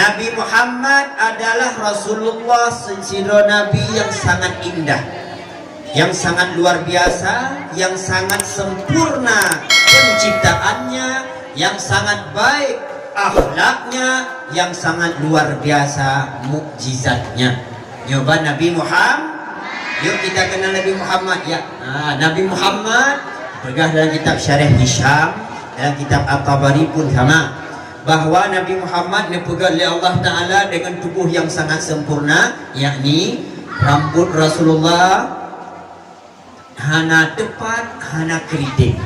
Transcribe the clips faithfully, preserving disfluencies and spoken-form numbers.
Nabi Muhammad adalah Rasulullah, sidroe nabi yang sangat indah, yang sangat luar biasa, yang sangat sempurna penciptaannya, yang sangat baik akhlaknya, yang sangat luar biasa mukjizatnya. Nyoe ban Nabi Muhammad. Yuk kita kenal Nabi Muhammad, ya. Ah, Nabi Muhammad peugah dalam kitab Syarah Hisham, dalam kitab At-Tabari pun sama, bahwa Nabi Muhammad neupeugah lé Allah Taala dengan tubuh yang sangat sempurna, yakni rambut Rasulullah hana teupat, hana keriting.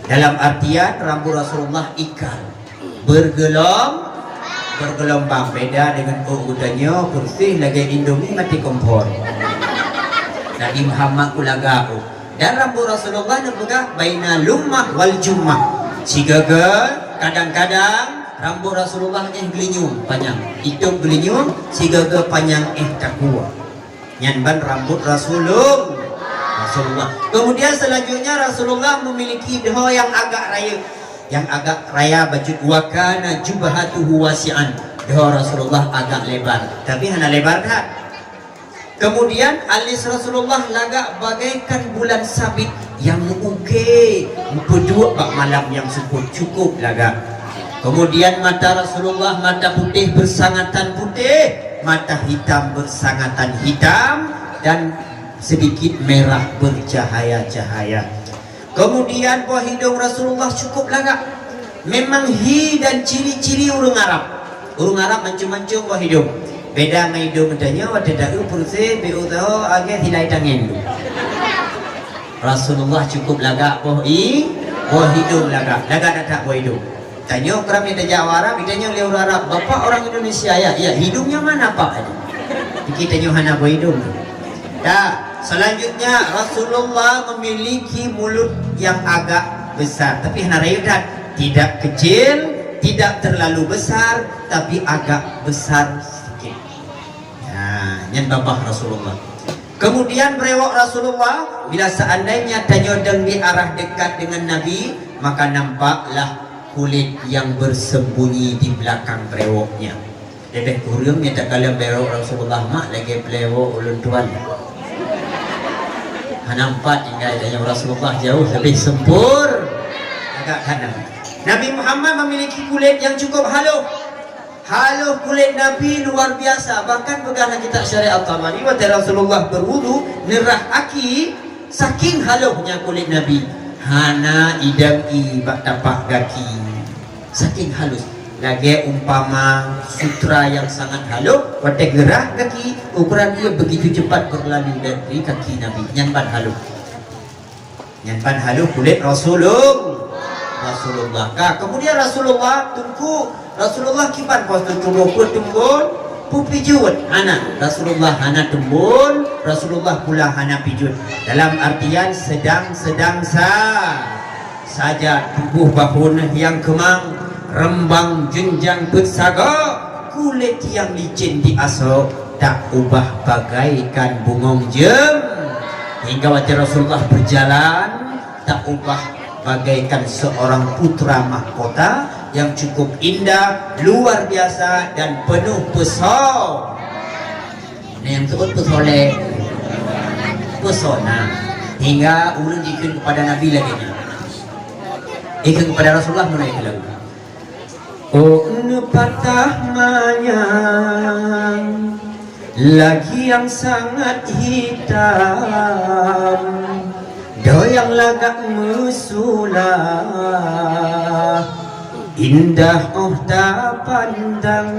Dalam artian rambut Rasulullah ikal, bergelom, bergelombang. Beda dengan ôk geutanyoe, bersih lagèe Indomie mati kompor. Nabi Muhammad keu lagak ôk. Dan rambut Rasulullah neupeugah baina lummah wal jummah. Sigaga, kadang-kadang rambut Rasulullah éh geulinyueng panyang, itôb geulinyueng, sigaga panyang éh takue. Nyan ban rambut Rasulul-, Rasulullah. Kemudian selanjutnya Rasulullah memiliki dhoe yang agak raya. Yang agak raya bacut, wa kana jubhatuhu wasi'an. Dhoe Rasulullah agak lebar, tapi hana lebar that. Kemudian alis Rasulullah lagak bagaikan bulan sabit yang meu-ukée, meupeuduek bak malam nyang seupôt, cukup lagak. Kemudian mata Rasulullah mata putéh bersangatan putéh, mata hitam bersangatan hitam, dan sedikit merah bercahaya-cahaya. Kemudian boh hidong Rasulullah cukup lagak. Memang hi dan ciri-ciri ureuëng Arab. Ureuëng Arab mancung-mancung boh hidong. Beda ngon hidong geutanyoe, watée ta-eu peureusé, beu usaha agée silai tangen. Rasulullah cukup lagak boh i, boh hidong lagak. Lagak that-that boh hidong. Tanyoe kram nyang tajak u Arab, tanyoe lé ureuëng Arab, "Bapak orang Indonesia, ya?" "Ya, hidungnya mana, Pak?" Jadi tanyoe hana boh hidong. Ya, selanjutnya Rasulullah memiliki mulut yang agak besar, tapi hana rayeuk that. Tidak kecil, tidak terlalu besar, tapi agak besar sedikit. Nah, nyan babah Rasulullah. Kemudian brewok Rasulullah, bila seandainya tanyoe dong di arah dekat dengan Nabi, maka nampaklah kulit yang bersembunyi di belakang brewoknya. Leubeh kureueng nyang takalon brewok Rasulullah mak lagée brewok ulôn tuan. Hana empat tinggai tanyoe Rasulullah jauh lebih sempur. Agak kanan. Nabi Muhammad memiliki kulit yang cukup halus. Halus kulit Nabi luar biasa. Bahkan peugah lam kitab Syarah At-Tabari, watée Rasulullah berwudu, neurah aki, saking halusnya kulit Nabi. Hana idang i bak tapak gaki. Saking halus. Lagée umpama sutra yang sangat halus, watée geurah gaki, ukuran ia begitu cepat berlalu dari kaki Nabi. Nyan ban halus. Nyan ban halus kulit Rasulul-, Rasulullah. Ka, kemudian Rasulullah teungku, Rasulullah kiban postur tuboh, peue teumbon, peue pijuet. Hana, Rasulullah hana teumbon, Rasulullah pula hana pijuet. Dalam artian sedang-sedang sa-, saja, tuboh bahoneuh nyang keumang, reumbang jeunjang peuet sagoe, kulit nyang licén di asoe, tak ubah bagaikan bungong jem. Hingga watée Rasulullah berjalan, tak ubah bagaikan seorang putra mahkota yang cukup indah, luar biasa, dan penuh pesona. Nah, nyang seuôt pesona. Pesona. Hingga ulôn jikheun kepada Nabi lagée nyan. Ikheun kepada Rasulullah mulai keulalu. Oh, neupatah manyang, lagi nyang sangat hitam, doyang lagak meusula, indah óh tapandang,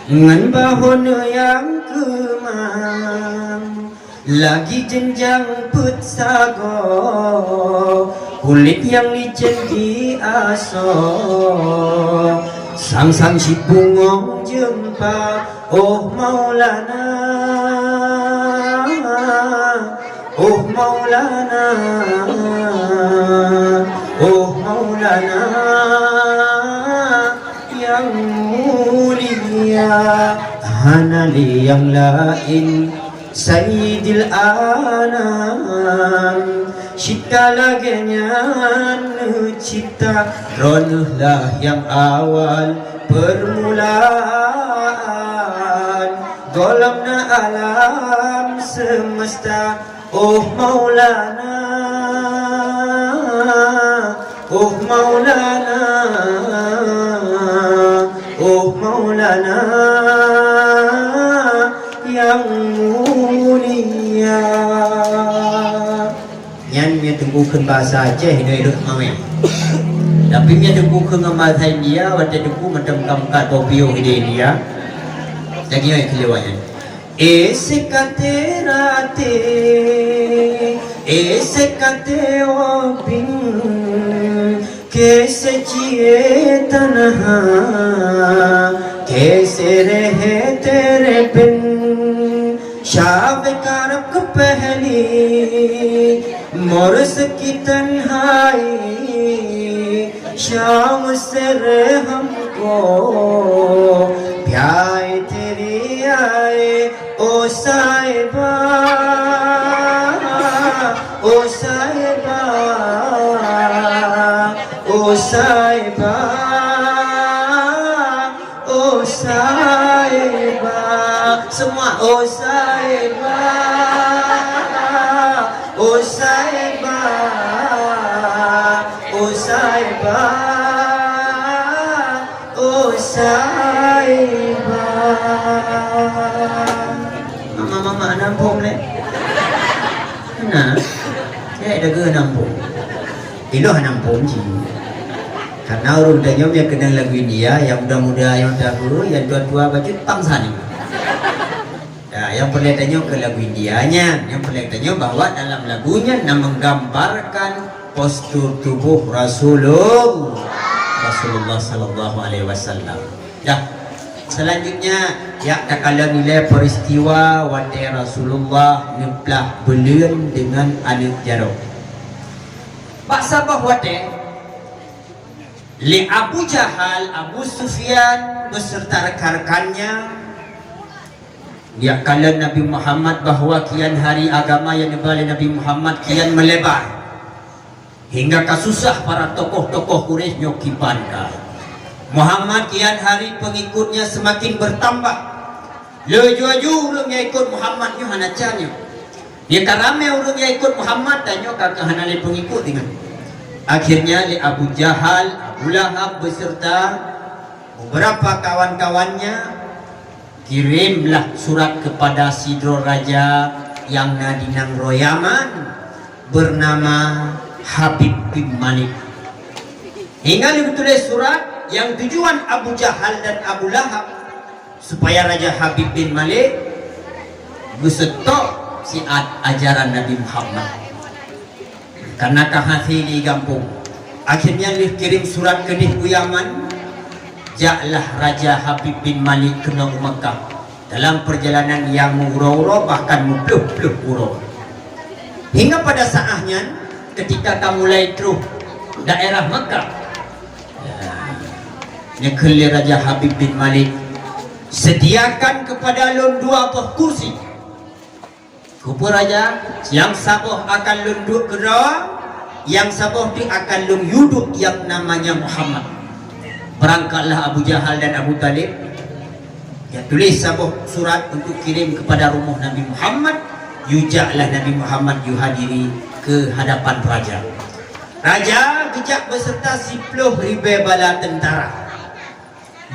ngon bahoneuh nyang keumang. Lagi jeunjang peuet sagoe, kulét nyang licén di asoe, sang-sang cit bungöng jeumpa. Oh Maulana, oh Maulana, oh Maulana nyang mulia, hana lé nyang laén. Sayyidil Anam, cit ka lagée nyan neucipta, Droeneueh lah nyang awal, Permulaan gohlom na alam semesta. Oh Maulana, oh Maulana, oh Maulana yang mulia. Nyan meunyo teungku kheun bahasa Aceh, hidoi rhot mawéng. Tapi meunyo teungku kheun ngon bahasa India, watèe teungku mantong ka meukat boh piôh idéh India. Lagèe nyoe keuluwa nyan. ऐसे का तेरा ते, ऐसे का तेरा बिन, कैसे जिए तन्हा, कैसे रहे तेरे बिन। शब का रुख पहली, मोरस की तन्हाई, शाम से रे हमको प्याए तेरी आए। ओ साहिबा, ओ साहिबा, ओ साहिबा, ओ साहिबा। Semua, ओ साहिबा, ओ साहिबा, ओ साहिबा, ओ साहिबा। Mama-mama hana muphom lé. Hana. Cek dah ke hana muphom. Ilôn hana muphom cit. Karena ureueng tanyoe nyang keunong lagu India, nyang muda-muda nyang tabu, nyang tua-tua bacut bangsa ni. Ya, nyang peureulèe tanyoe keu lagu India nyan, nyang peureulèe tanyoe bahwa dalam lagu nyan na menggambarkan postur tubuh Rasulullah, Rasulullah sallallahu alaihi wasallam. Dah. Selanjutnya, jak takalon ilèe peristiwa watèe Rasulullah neuplah beuleuen deungon aneuk jaroe. Bak saboh watèe, lé Abu Jahal, Abu Sufyan beserta rekan-rekannya, jak kalon Nabi Muhammad bahwa kian hari agama nyang neuba lé Nabi Muhammad kian meulebar. Hingga ka susah para tokoh-tokoh Quraisy nyoe kiban ka. Muhammad kian hari pengikutnya semakin bertambah. Laju-laju ureueng nyang ikot Muhammad nyoe hana can nyoe. Nyoe ka ramè ureueng nyang ikot Muhammad dan nyoe ka, ka hana lé pengikot deungon. Akhirnya lé Abu Jahal, Abu Lahab beserta beberapa kawan-kawannya kirimlah surat kepada sidroe raja nyang na di nanggroe Yaman bernama Habib bin Malik. Hingga lheueh tuléh surat nyang tujuan Abu Jahal dan Abu Lahab supaya Raja Habib bin Malik geuseutôt siat ajaran Nabi Muhammad. Karena ka hase di gampông. Akhirnya lheueh kirim surat keudeh u Yaman, jaklah Raja Habib bin Malik keunoe u Makkah. Dalam perjalanan nyang meuuroe-uroe bahkan meuploh-ploh uroe. Hingga pada saat nyan, ketika ka mulai troh daerah Makkah, ya, neukheun lé Raja Habib bin Malik, "Sediakan kepada lôn dua boh kursi." Keupeue raja, nyang saboh akan lôn duek keudroe, nyang saboh teuk akan lôn yue duek nyang namanya Muhammad. Berangkatlah Abu Jahal dan Abu Talib, ya, tulis saboh surat untuk kirim kepada rumoh Nabi Muhammad, yujaklah Nabi Muhammad yuhadiri ke hadapan raja. Raja geujak beserta siploh ribèe bala tentara.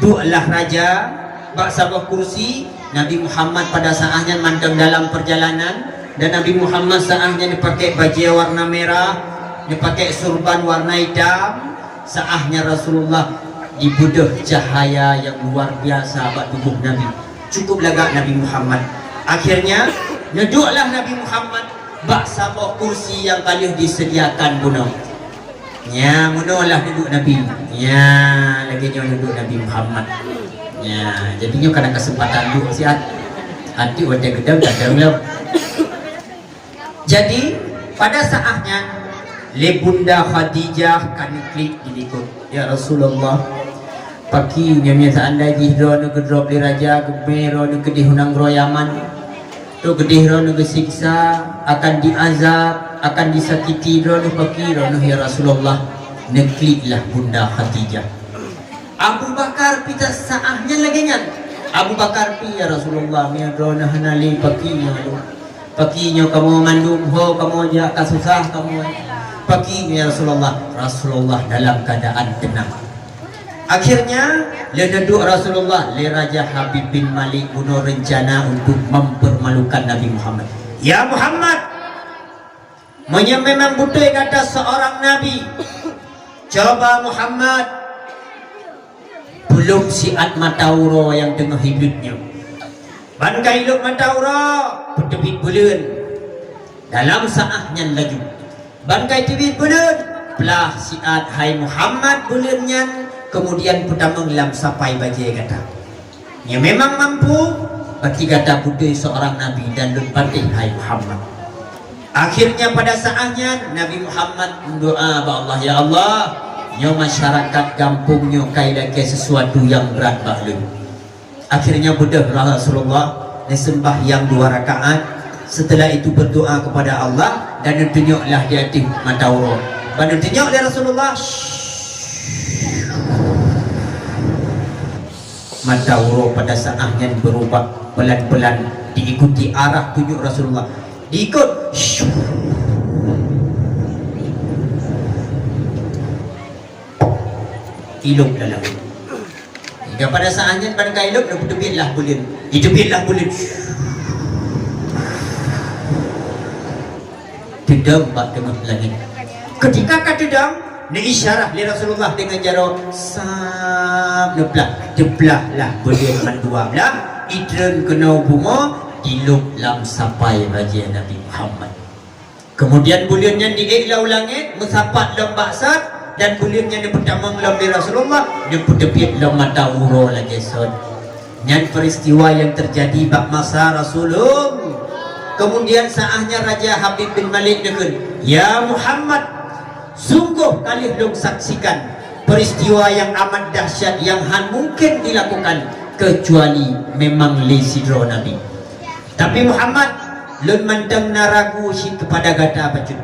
Dueklah raja bak saboh kursi. Nabi Muhammad pada saat nyan mantong dalam perjalanan, dan Nabi Muhammad saat nyan neupakè bajèe warna merah, neupakè surban warna itam. Saat nyan Rasulullah dibeudôh cahaya nyang luar biasa bak tuboh Nabi. Cukup lagak Nabi Muhammad. Akhirnya, neudueklah Nabi Muhammad bak saboh kursi nyang ka lheueh disediakan bunoe. Nya, meunoe lah neuduek Nabi. Nya, lagèe nyoe neuduek Nabi Muhammad. Nya, jadi nyoe kana keuseumpatan duek siat. Até watèe geudong, geudong lom. Jadi, pada saat nyan, lé Bunda Khadijah ka neuklik dilikot, "Ya Rasulullah, pakri nyoe, seandai jih droeneuh geudrop lé raja, geumè droeneuh keudeh u nanggroe Yaman, trok keudeh droeneuh geusiksa, akan diazab, akan disakiti droeneuh, pakri droeneuh, ya Rasulullah?" Neukliklah Bunda Khadijah. Abu Bakar pi saát nyan lagée nyan. Abu Bakar pi, "Ya Rasulullah, meunyoe droeneuh hana lé, pakri nyoe lôn. Pakri nyoe kamoe mandum ho, kamoe jak ka susah kamoe. Pakri nyoe, ya Rasulullah." Rasulullah dalam keadaan tenang. Akhirnya, lé neuduek Rasulullah, lé Raja Habib bin Malik bunoe rencana untuk mempermalukan Nabi Muhammad. "Ya Muhammad, meunyoe memang beutôi gata seorang nabi, coba Muhammad, peulop siat mata uroe nyang teungoh hidup nyoe." Ban ka ilop mata uroe, peuteubiet buleuen. Dalam saát nyan laju. Ban ka iteubiet buleuen, plah siat hai Muhammad buleuen nyan, kemudian peutamong lam sapai bajée gata. Nyoe memang mampu, berarti gata beutôi seorang nabi dan lôn patéh hai Muhammad. Akhirnya pada saát nyan Nabi Muhammad mendoa bak Allah, "Ya Allah, nyoe masyarakat gampông nyoe ka ilakée sesuatu nyang brat bak lôn." Akhirnya beudôh Rasulullah neuseumbahyang dua rakaat, setelah itu berdoa kepada Allah dan neutunyoklah di ateueh mata uroe. Ban neutunyok lé Rasulullah, mata uroe pada saát nyan berubah pelan-pelan diikuti arah tunjuk Rasulullah. Diikot. Ilop dalam. Hingga pada saát nyan ban ka ilop, neupeuteubiet lah buleuen. Iteubiet lah buleuen. Teudong bak teungoh langét. Ketika ka teudong, neuisyarah lé Rasulullah deungon jaroe, sab neuplah. Teuplah lah buleuen mandua blah, itreun keunoe bumoe, dilop lam sapai bajée Nabi Muhammad. Kemudian buleuen nyan diék lam langét, meusapat lom bak sat, dan buleuen nyan neupeutamong lom lé Rasulullah, neupeuteubiet lom mata uroe lagée sot. Nyan peristiwa nyang teujadi bak masa Rasulullah. Kemudian saát nyan Raja Habib bin Malik neukheun, "Ya Muhammad, sunggoh ka lheueh lôn saksikan peristiwa nyang amat dahsyat nyang hán mungken dilakukan keucuali memang lé sidroe nabi." Tapi Muhammad, lôn mantong na ragu cit keupada gata bacut.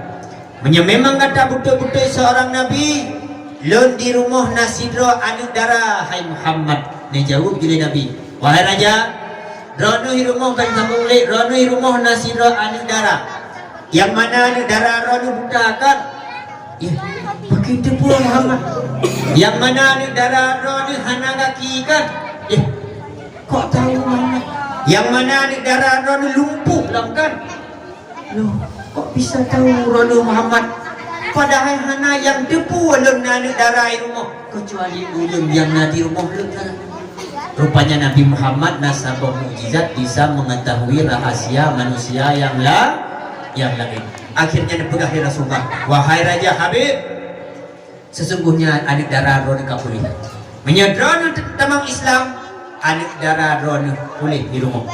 Meunyoe memang gata beutôi-beutôi seurang nabi, lôn di rumoh na sidroe aneuëk dara, hai Muhammad. Neujaweueb jih lé Nabi, "Wahai raja, droeneueh di rumoh ban sambong lé, droeneueh di rumoh na sidroe aneuëk dara. Nyang mana aneuëk dara droeneueh buta kan?" "Yeh, pakri teupeue Muhammad?" "Nyang mana aneuëk dara droeneueh hana gaki kan?" "Yeh, kok tahu Muhammad?" "Nyang mana aneuëk dara droeneueh lumpuh lom kan?" "Loh, kok bisa tahu droeneueh Muhammad? Padahai hana nyang teupeue lôn na aneuëk dara di rumoh, keucuali ulôn nyang na di rumoh lôn." Rupanya Nabi Muhammad na saboh mukjizat, bisa mengetahui rahasia manusia yang la-, yang lain. Akhirnya neupeugah lé Rasulullah, "Wahai Raja Habib, sesungguhnya aneuëk dara droeneueh ka puléh. Meunyoe droeneueh tamong Islam, aneuëk dara droeneueh puléh di rumoh."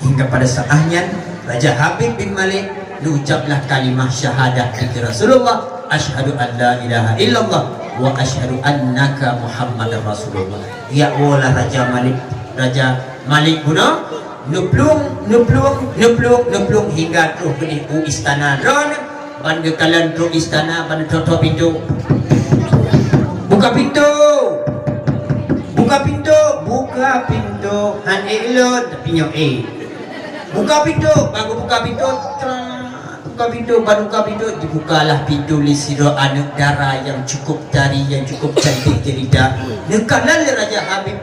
Hingga pada saat nyan, Raja Habib bin Malik neuucaplah kalimah syahadah di Rasulullah, "Asyhadu an la ilaha illallah wa asyhadu annaka Muhammadar Rasulullah." Geujak woe lah Raja Malik, Raja Malik bunoe, neuplueng, neuplueng, neuplueng, neuplueng hingga troh keudeh u istana droeneueh. Ban geukalon trok istana, ban geutok-tok pintoe. "Buka pintoe! Buka pintoe! Buka pintoe! Han ék lôn, tapi nyoe ék. Buka pintoe!" Ban geubuka pintoe, trak, buka pintoe, ban buka pintoe, dibukalah pintoe lé sidroe aneuëk dara nyang cukup tari, nyang cukup cantik jelita. Neukalon lé Raja Habib.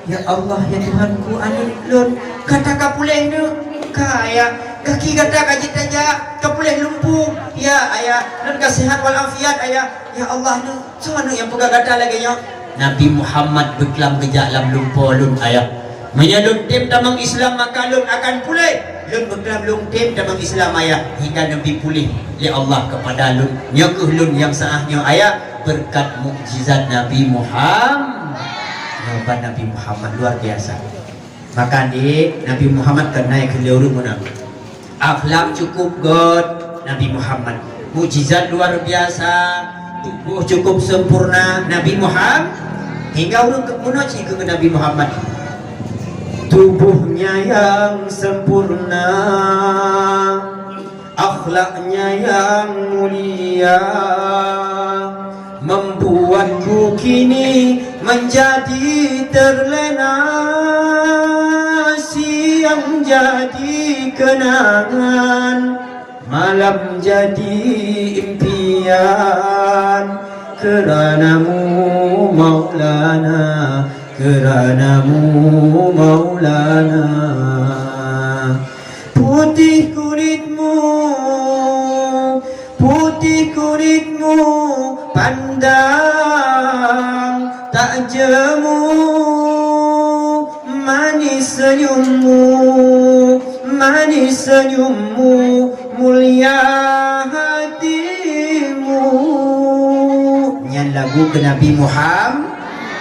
"Ya Allah, ya Tuhanku, aneuëk lôn, gata ka puléh nyoe? Ka, Ayah. Gaki gata ka jeuet tajak, ka puléh lumpuh. Ya, Ayah, lôn ka seuhat walafiat, Ayah. Ya Allah, nyoe, soe aneuëk nyang peugah gata lagée nyoe?" "Nabi Muhammad beuklam geujak lam lumpoe lôn, Ayah. Meunyoe lôn tem tamong Islam, maka lôn akan puléh. Lôn beuklam lôn tem tamong Islam, Ayah, hingga Nabi puléh lé Allah keupada lôn. Nyoe kheueh lôn nyang seuah nyoe, Ayah, beureukat mukjizat Nabi Muhammad." Nyoe ban Nabi Muhammad luar biasa. Maka di Nabi Muhammad keunan keu lé ureuëng meunan. Akhlak cukup gét Nabi Muhammad. Mukjizat luar biasa, tuboh cukup sempurna Nabi Muhammad. Hingga ureuëng keu meunan cit keu Nabi Muhammad. Tubuhnya yang sempurna, akhlaknya yang mulia, membuatku kini Jadi terlena, siang jadi kenangan, malam jadi impian, keranamu Maulana, keranamu Maulana. Putih kulitmu, putih kulitmu pandang tak jemu, manis senyummu, manis senyummu, mulia hatimu. Nyan lagu keu Nabi Muhammad.